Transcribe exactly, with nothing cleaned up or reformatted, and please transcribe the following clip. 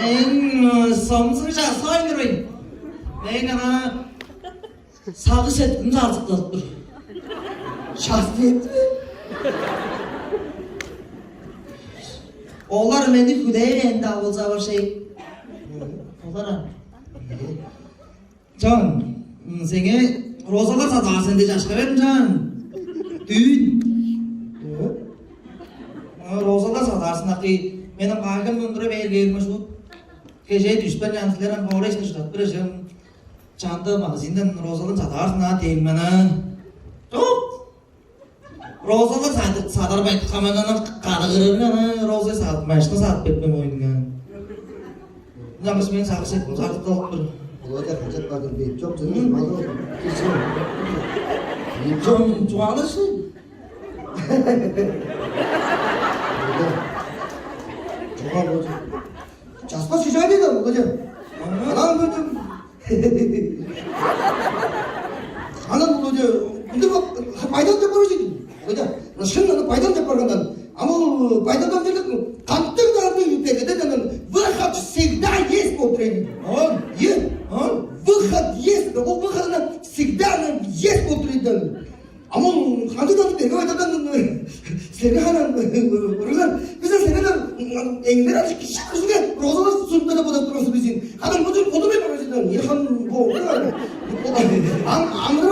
Эң сомсуг часкай кырый. Мен ана сагыш этким сарзыкталып тур. Шаспы этти бе? Олар мени хүлээвээн-даа болза, вообще. Олар а. Чон, сеңе розалар садаар сен дээш, акша бердим, чон. Дүүн. Розалар садаар сен, акый. Мени кайган мындыра бээр кээрим шуут. Кежээ дүшпен, чон, силер ам хоорай иште шыдап бир эжем. Чанды магазиндан розалар садаар сен аа, дээн мен аа. Чок. Розалар садып, садарбай, хамаандан кадыгырарың ана роза садып, машина садып берип моюнга. Ынчангаш мен сагыш эттим, садып калып тур. Оларда хажат бардым дейт. Чок, чын маза. Чон чугаалашы. Чугаал болчу. Часпа шижай дейт ол, оларда. Анан көрдүм. Анан ол ойда, ынды бак, байдал деп көрүшүн. Ойда, шын аны байдал деп көргөндөн. Ам ол байдалдан делик кантык да аны бегеден анан выход всегда есть болуп турайын. Он, е, он, выход есть, ол выходына всегда анан есть болуп турайын. Ам ол кандыг-даа берге байдалдан силерге ханан урган, бис силерге эңдер ачы кижи күзүнге розалар сунуп када бодап турган силер бизин. Ханан бо чүр бодумай барган силер. Хан бо. Ам амыр